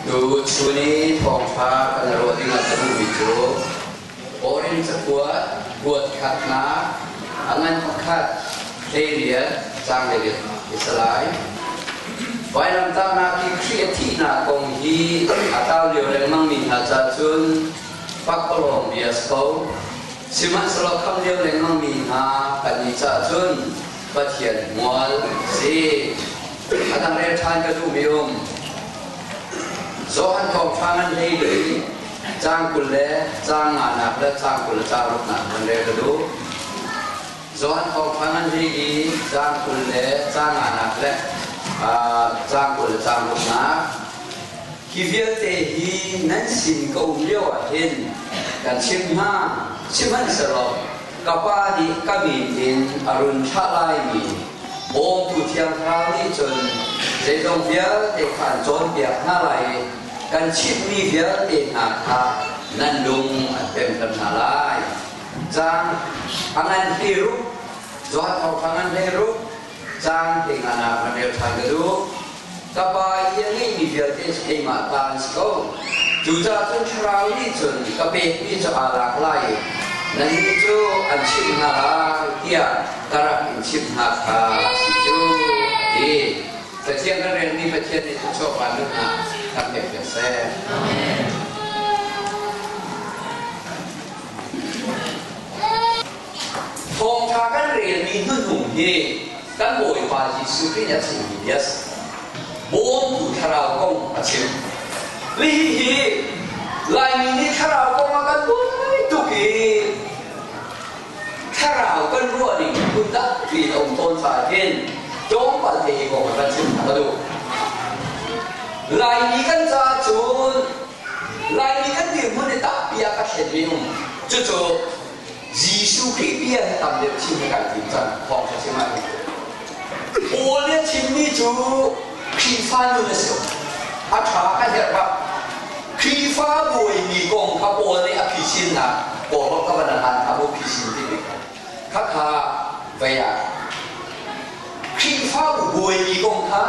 Tu chun i thawngṭha kan ruah dingah ka duhmi cu Korin cakuat kuat khatnak a ngan pakhat 18 caang 18 a si lai. Vailamtahnak i Khrih a thihnak kong hi a tau lio lengmangmi hna ca cun pakpalawng bia a si ko. Sihmanhsehlaw kham lio lengmangmi hna kannih caah cun Pathian hmual a si. A dang rel ṭhan ka duhmi um. Johan thawngṭha ngan hlei li caang 20 le caang nganak le caang 20 le caang ruknak kan rel ka duh. Johan thawngṭha ngan hlei li caang 20 le caang nganak le caang 20 le caang ruknak. Hi vialte hi nan sin ka um lio ah hin kan chim hna, sihmanhsehlaw ka Pa nih ka min in a run thlah laimi bawmtu Thiang Thlarau nih cun zeizong vialte kha an cawnpiak hna lai i kan chimhmi vialte hna kha nan lung an pemter hna lai. Caang a ngan hleiruk, Johan thawngṭha ngan hleiruk, caang hleingahnak van rel ṭhan ka duh. Ka Pa i a ngeihmi vialte cu keimah ta an si ko. Cucaah cun Thlarau nih cun ka pekmi cu aa lak lai i nannih cu an chimh hna lai tiah ka rak in chimh hna kha a si cu, a ti. Pathian kan relmi Pathian nih thluachuah van nunnak kan pek piak seh. Thawngṭha kan relmi hnuhnung hi kan Bawipa Jesuh Khrih nih a chimmi bia a si. Bawmtu thlarau kong a chim. Hihi Laimi nih thlarau kong ah kan buai tuk i thlarau kan ruah ning phun tampi a um tawn caah hin tlawmpal te hi kong kan chim hna ka duh. Laimi kan caah cun Laimi kan dirhmun i tampi ah ka thlenmi um. Cucu Jesuh Khrih bia hi tam deuh chim hi kai tim cang thawngṭha chim ah hin. Paul nih a chimmi cu Khrihfa nun a si. A ṭha ka herh bak. Khrihfa bawimi kong kha Paul nih a phisinnak Paul ka van hlan kha mu phisin timi kha khakha vei ah Khrihfabu buaimi kong kha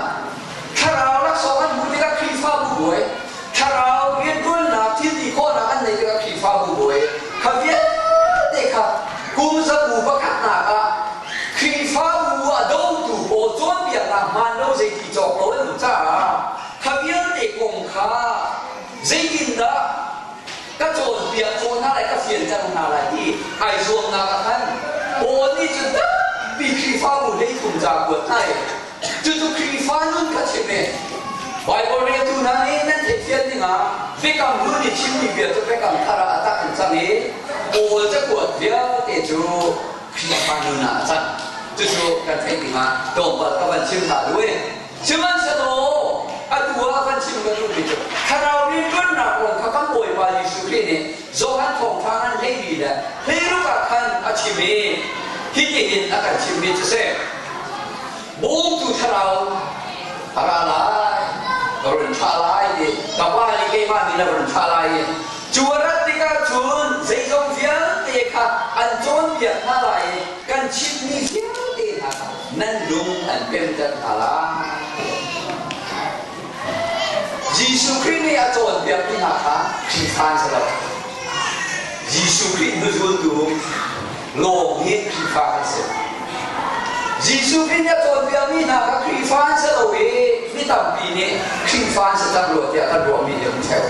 thlarau laksawng an hmuh tikah Khrihfabu buai, thlarau rianṭuannak thilti khawhnak an neih tikah Khrihfabu buai, kha vialte kha kum zabu pakhatnak ah Khrihfabu a dotu pawl cawnpiaknak hmaan lo zeiti cawk lo an um caah kha vialte kong kha zeitindah ka cawnpiak khawh hna lai ka fianter hna lai ti ai zuamnak ah khan Paul nih cun tampi Khrihfabu 13 ca kuat hna i cucu Khrihfa nun kha chim i Baibal reltu hna nih nan theihfian dingah biakam hlun i chimmi bia cu biakam thar ah a tak in cang i Paul cakuat vialte cu Khrihfa nun ah a cang. Cucu kan theih dingah tlawmpal ka van chim hna duh i Sihmanhsehlaw atu ah kan chim ka duhmi cu thlarau rianṭuannak kong kha kan Bawipa Jesuh Khrih nih Johan thawngṭha ngan 14 le 16 ah khan a chim i hitihin a kan chimmi cu si. Bawmtu thlarau a ra lai, ka run thlah lai ti ka Pa nih keimah nih na run thlah lai i cu a rat tikah cun zeizong vialte kha an cawnpiak hna lai i kan chimhmi vialte hna kha nan lung an pemter hna lai. Jesuh Khrih nih a cawnpiakmi hna kha Khrihfa an si lo. Jesuh Khrih hnuzultu lawng hi Khrihfa kan si. Jesuh Khrih nih a cawnpiakmi hna kha Khrihfa an si lo i mi tampi nih Khrihfa an si cang rua tiah kan ruahmi hi um ṭheo.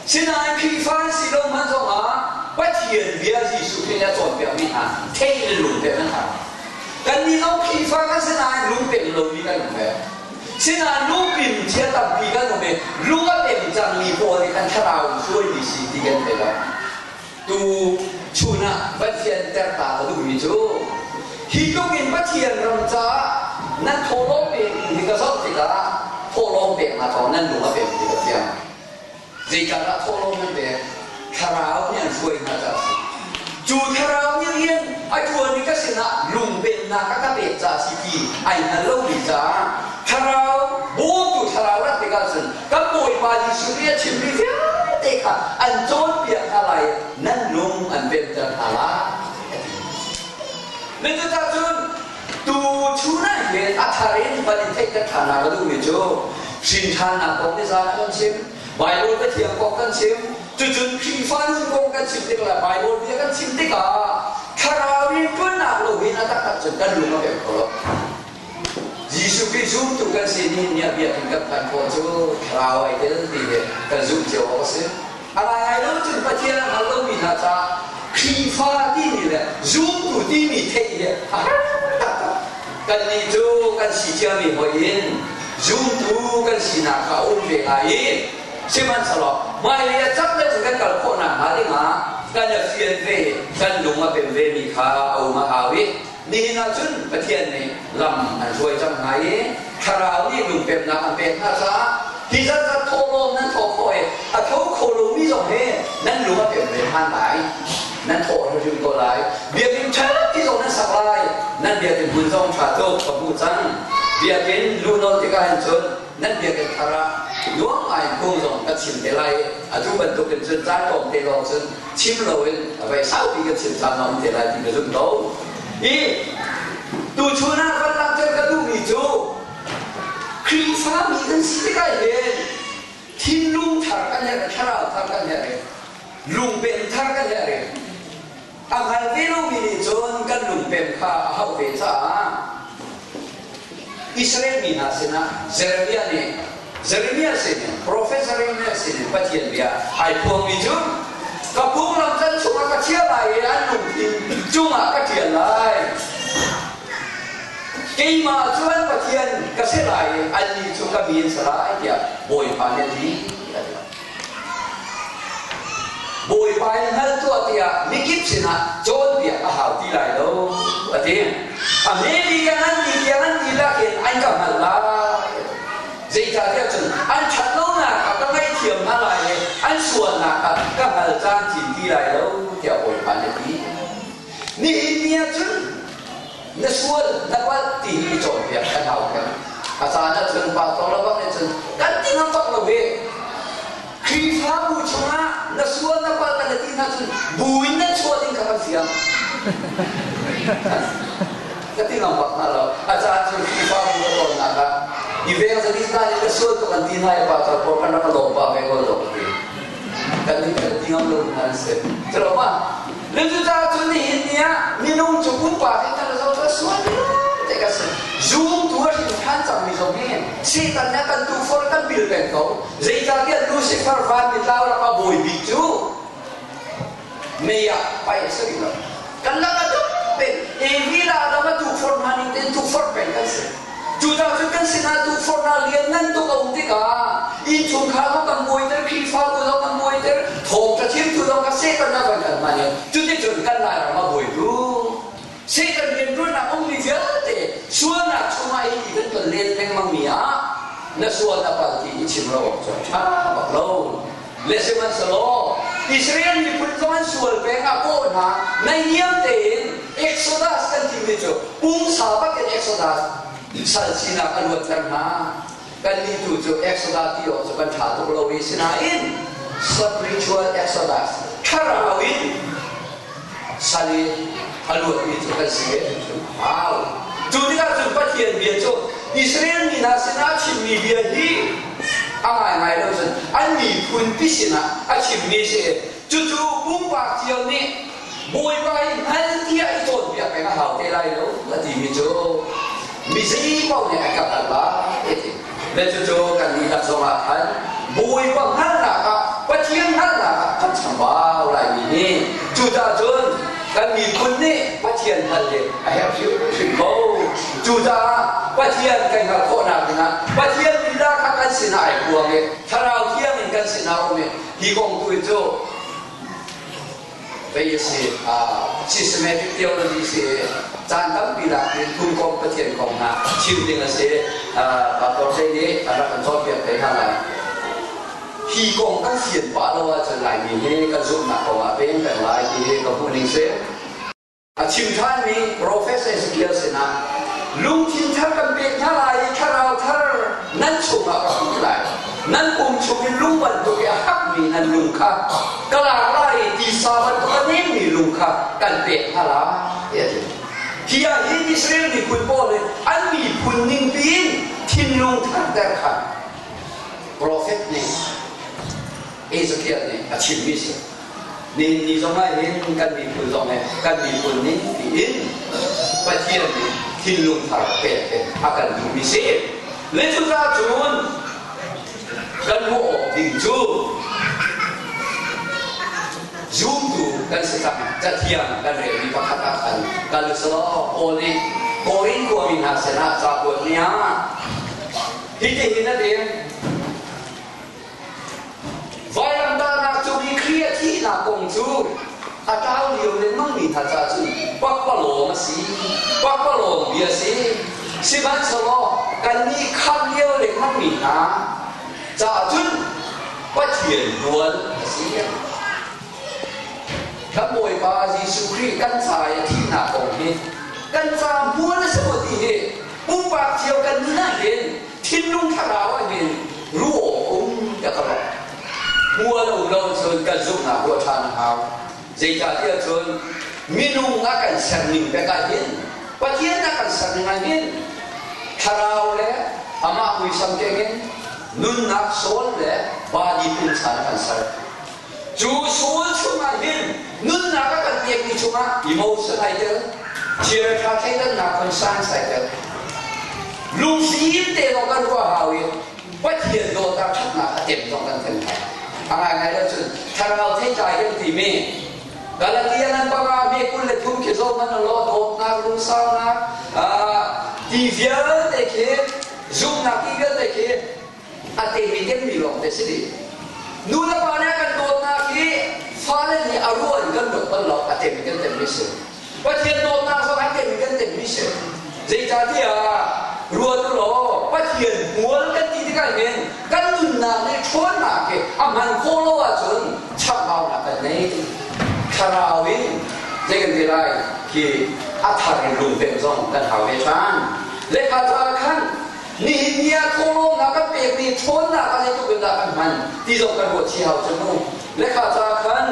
Sinain Khrihfa an si lo hmanh zongah Pathian bia Jesuh Khrih nih a cawnpiakmi hna theih le lungpem an hau. Kannih zong Khrihfa kan si nain lungpem lomi kan um ve. Sinain lungpim chia tampi kan um i lung a pem cangmi pawl nih khan thlarau hruaimi si ti kan thei lo. Tu chun ah Pathian terta ka duhmi cu hi tluk in Pathian ram caah nan thawhlawm pek hi ka zoh tikah thawhlawm pek hna thawng nan lung a pem ti ka fiang. Zeicahdah thawhlawm nan pek? Thlarau nih an hruai hna caah a si. Cu thlarau nih hin a ṭuan i ka sinah lungpennak a ka pek caah a si ti ai hngal lomi caah thlarau bawmtu thlarau rat tikah cun kan Bawipa Jesuh Khrih a chimmi vialte kha an cawnpiak hna lai i nan lung an pemter hna lai a ti. Nan cucaah cun tu chun ah hin a thar in van in theihter ṭhan hna ka duhmi cu hrin ṭhannak kong nizan ah kan chim. Baibal Pathian kong kan chim, cucun Khrihfa nun kong kan chim tik le Baibal bia kan chim tikah thlarau rianṭuannak lo hin a taktak cun kan lung a pem kho lo. Jesuh Khrih zumtu kan si nihin ni ah biakinn kan phanh khawh cu thlarau ai tel ti hi kan zumh cio awk a si. A ngaingai lo cun Pathian a hngal lomi hna caah Khrihfa timi le zumtu timi theih hi a har taktak. Kannih cu kan si ciami hoi in zumtu kan sinak kha a um ve hnga i sihmanhsehlaw hmailei ah cak deuh in kan kal khawh nakhnga dingah kan i fian ve kan lung a pem vemi kha a um a hau i Nihin ah cun Pathian nih lam an hruai cang hna i Thlarau nih lungpemnak an pek hna caah hi zatzat thawhlawm nan thawh khawh i a tho kho lomi zong hi nan lung a pem ve ṭhan lai. Nan thawh hrimhrim ko lai. Biakinn ṭha ti zong nan sak lai. Nan biakinn hmun zong ṭha tuk ka hmuh cang. Biakinn luhnawl tikah hin cun nan biakinn thar ah nuam ngai phung zong ka chim te lai i atu bantukin cun caan tlawmte lawng cun chim loin a vei saupi kan chim caan a um te lai ti ka zumh ko. I tuchun ah van langhter ka duhmi cu Khrihfami kan si tikah hin thinlung thar kan herh, thlarau thar kan herh i lungpem thar kan herh i a hngal ve lomi nih cun kan lungpem kha a hauh ve caah Israel mi hna sinah Jeremiah nih Jeremiah sinin profet Jeremiah sinin Pathian bia ai phuangmi cu ka phunglam can chungah ka chia lai i an lungthin cungah ka ṭial lai. Keimah cu an Pathian ka si lai i annih cu ka mi an si lai tiah Bawipa nih a ti. Bawipa in hngal tuah tiah mikip sinah cawnpiak a hau ti lai lo a ti. A hmemi ka nganmi tiang an dihlak in an ka hngalh lai. Zeicahtiah cun an ṭhat lonak kha ka ngaihthiam hna lai i an sualnak kha ka hngal caamcin ti lai lo tiah Bawipa nih a ti. Nihin ni ah cun na sual na palh ti hi i cawnpiak kan hau peng. A caan ah cun pastor le bak nih cun kan ti ngam bak lo ve. Khrihfabu chungah na sual na palh kan ti hna cun bu in nan chuah ding kha kan fiang. Ka ti ngam bak hna lo. A caan cun Khrihfabu ka tonnak ah i veng zali hna nih na sual tuk an ti hna i pastor pawl kan rak lawm pah ve ko lo ka ti. Kan nih kan ti ngam lo hna an si. Culo ma Cucaah cun nihin ni ah minung cu pumpak in kan zoh cu a sual te ka si. Zumtu a hrin ṭhan cangmi zong hi Satan nih a kan tukforh kan bil peng ko. Zeicahtiah Lucifer vanmi tlau lak a bawi bik cu mei ah paih a si rih lo. Kan lak a tuk peng. Evi le Adam a tukforh hna ning tein tukforh peng kan si. Cucaah cun kan sinah tukforhnak lianngan tuk a um tikah innchungkhar zong kan buaiter, Khrihfabu zong kan buaiter, thawngṭha chimtu zong kha Satan a van kan hman i cuticun kan Lairam a buaitu. Satan rianṭuannak ummi vialte sualnak chungah i kan ton len lengmangmi ah na sual na palh ti i chim lo awk cu a ṭha bak lo. Le sihmanhsehlaw Israel miphun zong an sual peng ah kawh hna naihniam tein Exodus kan timi cu pumsa bak in Exodus sal sinak a luatter hna. Kannih tu cu Exodus ti awk cu kan ṭha tuk lo i sinain spiritual Exodus thlarau in sal i a luatmi cu kan si ve cu hau. Cu tikah cun Pathian bia cu Israel mi hna sinah a chimmi bia hi a ngaingai lo cun an miphun pi sinah a chimmi si. Cucu pumpak cio nih Bawipa hi hngal tiah i cawnpiak peng a hau te lai lo a timi cu mi zei paoh nih an ka hngalh lai a ti. Le cucu kan dihlak zongah khan Bawipa hngalhnak ah Pathian hngalhnak ah kan chambau laimi hi cucaah cun kan miphun nih Pathian hngalh hi a herh hrimhrim ko. Cucaah Pathian kan hngalh khawhnak dingah Pathian lila kha kan sinah ai phuang i Thlarau Thiang in kan sinah a um i hi kong tu hi cu Vei a si. Systematic theology si caan tampi lak in phungkom Pathian kong hna chim ding a si. Pastor Sei nih a rak kan cawnpiak te hna lai. Hi kong kan fian pah lo ahcun Laimi hi kan zumhnak kong ah peng peng lai ti hi ka hmuh ning si. A chim ṭhanmi Professor Ezekiel sinah lungthin thar kan pek hna lai i thlarau thar nan chungah ka put lai. Nan pum chungin lung bantuk i a hakmi nan lung kha ka lak lai i tisa bantuk a nemmi lung kha kan pek hna lai, tiah a ti. Hi ah hin Israel miphun pawl nih an miphun ningpi in thinlung tharter kha profet nih Ezekiel nih a chimmi si. Nihin ni zong ah hin kan miphun zong he kan miphun ning tiin Pathian nih thinlung thar pek he a kan duhmi si. Le cucaah cun kan hmuh awk ding cu zumtu kan si cang. Cathiang kan relmi pakhat ah khan kal selaw Paul nih Korin khuami hna sinah ca kuat ni ah hitihin a ti. Vailamtahnak cung i Khrih a thihnak kong cu a tlau lio lengmangmi hna ca cun pakpalawng a si, pakpalawng bia a si. Sihmanhsehlaw kannih khamh lio lengmangmi hna caah cun Pathian hmual a si. Kan Bawipa Jesuh Khrih kan ca i a thihnak kong hi kan ca hmual a si maw ti hi pumpak cio kan nun ah hin thinlung thlarau ah hin ruh awk um tiah ka ruah. Hmual a um lo cun kan zumhnak ruah ṭhan a hau. Zeicahtiah cun minung a kan serning pek ah hin Pathian a kan serning ah hin thlarau le amah muisam keng in nunnak soul le body pumsa a kan ser. Cu soul chungah hin nunnak a kan pekmi chungah emotion ai tel, thilṭha thleidannak conscience ai tel. Lungfim te lawng kan ruah hau i Pathian dawtnak ṭhatnak a tem zong kan tem hau. A ngaingai lo cun thlarau theitlai kan timi Galatia nan panga me 23 khi zo man law dawtnak lungsaunak ti vialte khi zumhnak ti vialte khi a temi temmi lawng te si dih. Nu le pa nih a kan dawtnak hi fale nih a ruah in kan ruat bal lo, a tem in kan temmi si. Pathian dawtnak zong a tem in kan temmi si. Zeicahtiah ruat u law Pathian hmual kan ti tikah hin kan nunnak nih ṭhawnnak hi a hman khawh lo ahcun chambaunak kan nei. Thlarau in zei kan ti lai khi a thar in lungpem zong kan hau ve ṭhan. Lehkha ca khan nihin ni ah thawhlawmnak kan pekmi ṭhawnnak ah zeitluk in dah kan hman ti zong kan ruat chih hau cu mu. Lehkha ca khan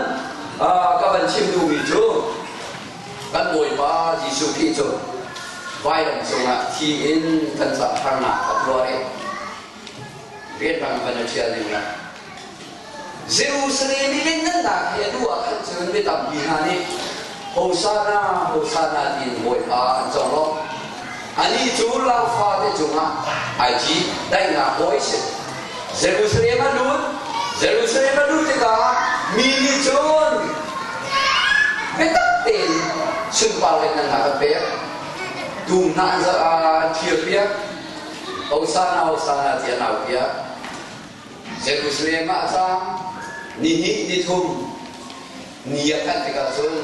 ka van chim duhmi cu kan Bawipa Jesuh Khrih cu vailam cungah thi in kan ca harnak a tuar i rianrang van a ṭhial ning la. Jerusalem i lianngannak hi a duh ah khan cun mi tampi hna nih Hosanna, Hosanna tiin Bawipa an conglawmh. Anih cu laufate cungah ai cit, daihnak hawi si. Jerusalem a lut. Jerusalem a lut tikah mi nih cun biatak tein sunpar lianngannak an pek. Tum hna an thirpiak. Hosanna, Hosanna tiah an aupiak. Jerusalem ah a caang. Nihnih nithum ni a phanh tikah cun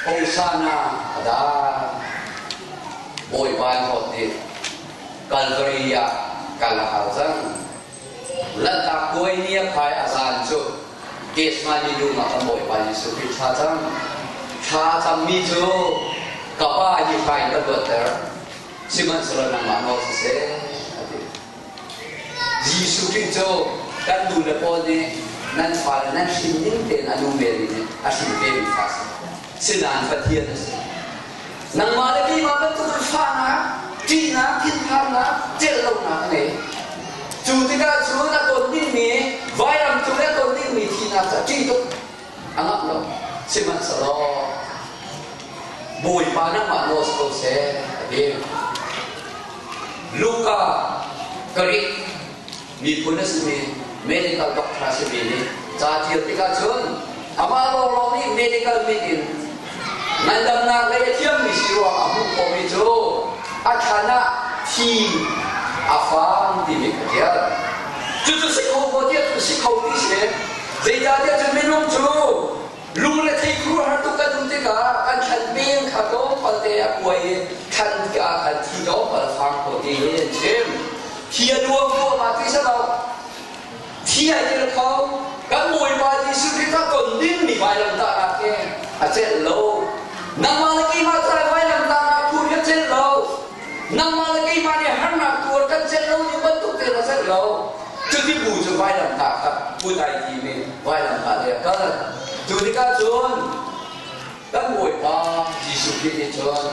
Hosanna a dai. Bawipa in hawt nih Calvary ah kal a hau cang. Lanhtak puai ni a phai a zan cu Gethsemane dum ah kan Bawipa Jesuh Khrih thla cam. Thla a cammi cu ka Pa hi hrai in ka luatter, sihmanhsehlaw nangmah nawl siseh, a ti. Jesuh Khrih cu kan nu le pawl nih nan fale nan hrin ning tein a nu Mary nih a hrin vemi fa a si. Sinain Pathian a si. Nangmah le keimah bantuk in fahnak, ṭihnak, thinphannak, celh lonak a ngei. Cu tikah cun a ton dingmi vailam cung i a ton dingmi thihnak cu a ṭih tuk. A ngamh lo. Sihmanhsehlaw Bawipa nangmah nawl si ko seh a ti. Luka Greek miphun a simi medical doctor a simi nih ca ṭial tikah cun amah lawnglawng nih medical mit in ngandamnak lei a thiammi si ruang a hmuh khawhmi cu a thlan ah thi a fang timi kha ṭial. Cucu si kho maw tiah cu si kho ti si. Zeicahtiah cun minung cu lungrethei khuaruahhar tuk kan um tikah kan thlan peng kha tlawmpal te a kuai i thlan tikah khan thi tlawmpal a fang kho ti in an chim. Thi a luang ruangah ti si lo. Thi ai tel kho. Kan Bawipa Jesuh Khrih kha ton dingmi vailamtahnak hi a celh lo. Nangmah le keimah ca vailamtahnak phur hi a celh lo. Nangmah le keimah nih harnak tuar kan celh lo ning bantuk tein a celh lo. Cuti bu cu vailamtah kha put ai tim i vailamtah lei a kal. Cu tikah cun kan Bawipa Jesuh Khrih nih cun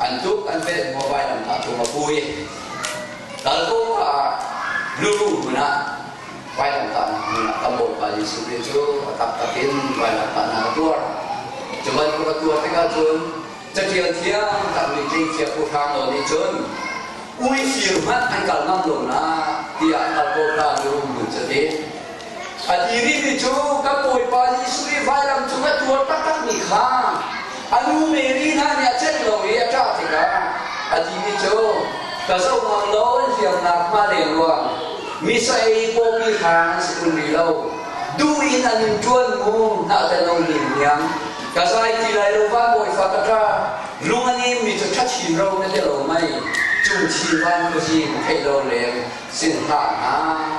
an tuk an velh hnu vailamtah cung a pu i kal ko ah luru hmun ah Vailamtahnak hmun ah kan Bawipa Jesuh Khrih cu a taktak in vailamtahnak a tuar. Cu bantuk a tuar tikah cun Caṭial thiang takmi tleicia Pu Hrang Nawl nih cun ui fir hmanh an kal ngam lo na tiah kalkawta mirum mun cu ti. A ti rihmi cu kan Bawipa Jesuh i vailam cung a tuar taktakmi kha a nu Mary hna nih a celh lo i a ṭah tikah a timi cu ka zoh ngam lo an hliamnak hma leng ruang misa ei pawpi hlang an si kun rih lo duh in an in ṭuan mu hna te lo nim niang Ka zai ti lai lo van bawifa ka ṭa lung a nem mi cu ṭha chin ro na ti lo mei cung chin van khuazing theih lo leng sin hlah hna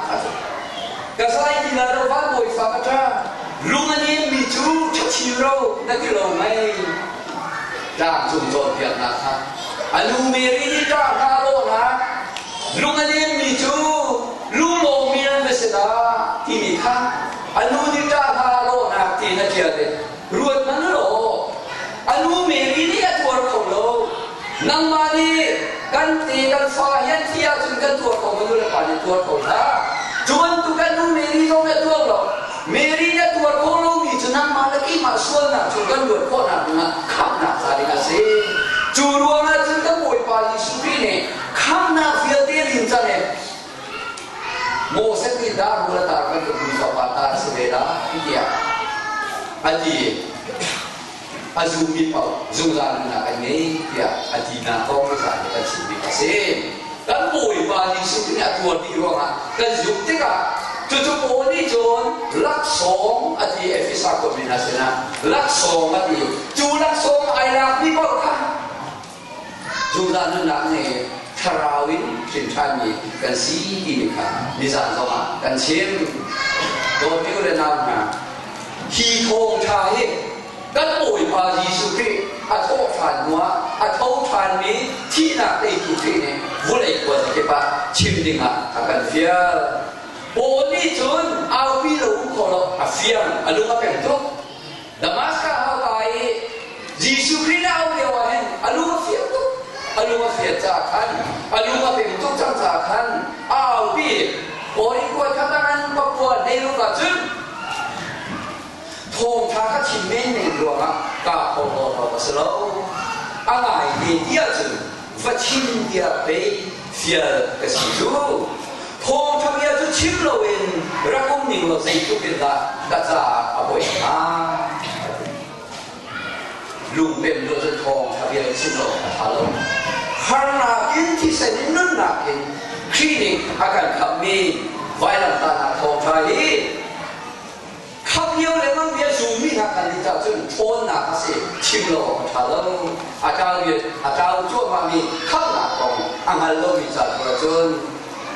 a ti. Ka zai ti lai lo van bawifa ka ṭa lung a nem mi cu ṭha chin ro na ti lo mei tlang cung cawnpiaknak kha a nu Mary nih ṭah hna lawhnak lung a nem mi cu lunglawmmi an va si dah timi kha A nu nih ṭah hna lawhnak tiin a ṭial i ruat hmanh law a nu Mary nih a tuar kho lo. Nangmah nih kan te kan fa hi an thi ahcun kan tuar kho maw nu le pa nih tuar kho hlah. Cu bantuk kan nu Mary zong nih a tuar lo. Mary nih a tuar khawh lomi cu nangmah le keimah sualnak cu kan luat khawhnak dingah khamhnak ca ding a si. Cu ruangah cun kan Bawipa Jesuh Khrih nih khamhnak vialte lim cang in Moses nih dah rul a tar bantuk mi fapa ta a si ve lai tiah a ti. A zummi paoh zungzal nunnak an ngei tiah a tinak kong zan kan chim bik a si. Kan Bawipa Jesuh nih a tuar dih ruangah kan zumh tikah cucu Paul nih cun laksawng a ti Efesa khuami hna sinah laksawng a ti. Cu laksawng ai lakmi paoh kha Zungzal nunnak nih thlarau in hrin ṭhanmi kan si timi kha nizan zongah kan chim. Dawtmi u le nau hna, hi thawngṭha hi kan Bawipa Jesuh Khrih a thawh ṭhan hnuah a tho ṭhanmi thihnak teitu Khrih nih vawlei khuazakip ah chim dingah a kan fial. Paul nih cun aupi lo um kho lo a fiang, a lung a pem tuk. Damascus hauka i Jesuh Khrih na auh lio ah hin a lung a fiang tuk. A lung a fian caah khan, a lung a pem tuk cang caah khan a aupi. Paul i kuai kha ngan pakua neiruk ah cun thawngṭha ka chim menmen ruangah kaa porhlawt awk a si lo. A ngai te ti ahcun va chim tiah pei fial ka si cu. Thawngṭha bia cu chim loin rak um ning law zeitluk in dah ka caah a poi hnga? Lungpem lo cun thawngṭha bia chim lo a ṭha lo. Harnak in thisen in nunnak in Khrih nih a kan khamhmi vailamtahnak thawngṭha hi Khamh lio lengmang bia zummi hna kan nih cah cun ṭhawnnak a si chim lo awk a ṭha lo. A tlau a tlau cuahmahmi khamhnak kong a hngal lomi ca tu ahcun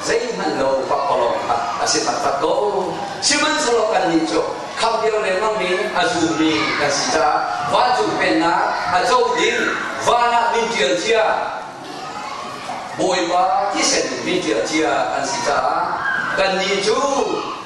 zeihmanh lo pakpalawng kha a si taktak ko. Sihmanhsehlaw kannih cu khamh lio lengmangmi a zummi kan si caah vancung pennak a co ding van ah min ṭial cia Bawipa thisen in min ṭial cia an si caah kannih cu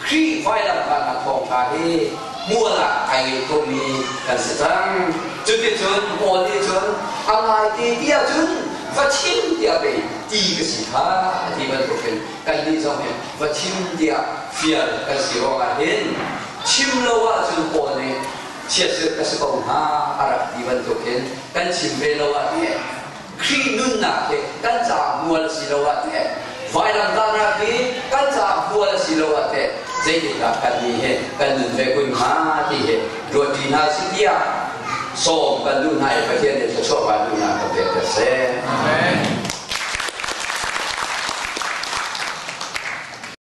Khrih vailamtahnak thawngṭha hi hmual ah ai ngeih khawhmi kan si cang. Cuticun Paul nih cun a ngaite ti ahcun va chim tiah pei ti ka si kha a ti bantukin kannih zong hi va chim tiah fial kan si ruangah hin chim lo ahcun Paul nih chiatserh ka si ko hnga a rak ti bantukin kan chim ve lo ah teh Khrih nunnak hi kan caah hmual a si lo ah teh vailamtahnak hi kan caah hmual a si lo ah teh zeitindah kan nih hi kan nun ve kun hnga ti hi ruat ṭi hna si tiah sawm kan duh hna i Pathian nih thluachuah kan duhnak kan pek seh.